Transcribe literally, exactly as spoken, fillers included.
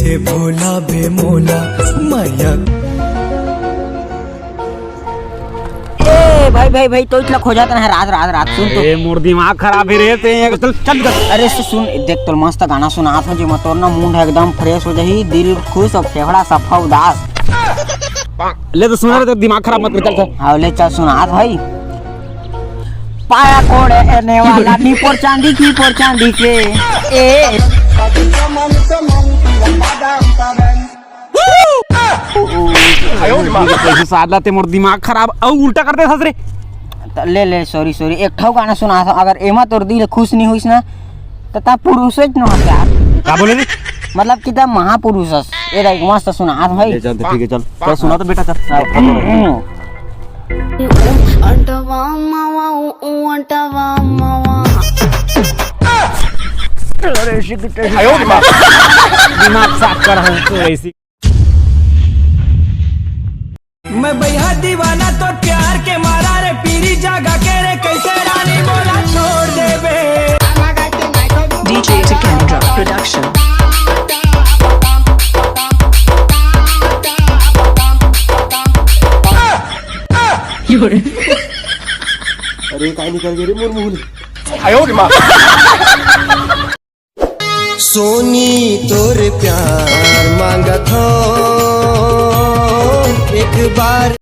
ए भोला बे मोला माया। ए भाई, भाई, भाई, तो इतना खोजा तना है रात, रात, रात, सुन तो। ए, मोर दिमाग खराब है रे, ते चल, चल, चल। अरे सु-, सुन, देख, तोर मस्त गाना सुनात हो, जेमा तोर ना mood है एकदम fresh हो जाही, दिल खुश और फेफड़ा सफा उदास। ले तो सुना रे, दिमाग खराब मत कर, चल, चल। हाँ, ले चल, सुनात भाई। पाया कोड़े एने वाला, नी पोर चांदी की, पोर चांदी के। ए। साला ते मोर दिमाग खराब अउ उल्टा कर दे हस रे। त ले, ले, sorry, sorry, एक ठो गाना सुना था, अगर एमा तोर दिल खुश नहीं होइस ना, त ता पुरुष नो हस यार। का बोले रे? मतलब कि ता महापुरुष हस। ए देख, मस्त सुना था भाई। ले चल, तो ठीक है, चल। चल सुना तो बेटा, चल। अंटवा मावा, ऊ अंटवा मावा। दिमाग साफ कर हम तो ऐसी। मैं भैया दीवाना तो प्यार के मारा रे, पीरी जागा के रे, कैसे रानी बोला छोड़ देबे। DJ Tikendra Production। अरे, काय निकल गए रे मोर मुंह ले। सोनी तोर प्यार मांगत हो एक बार।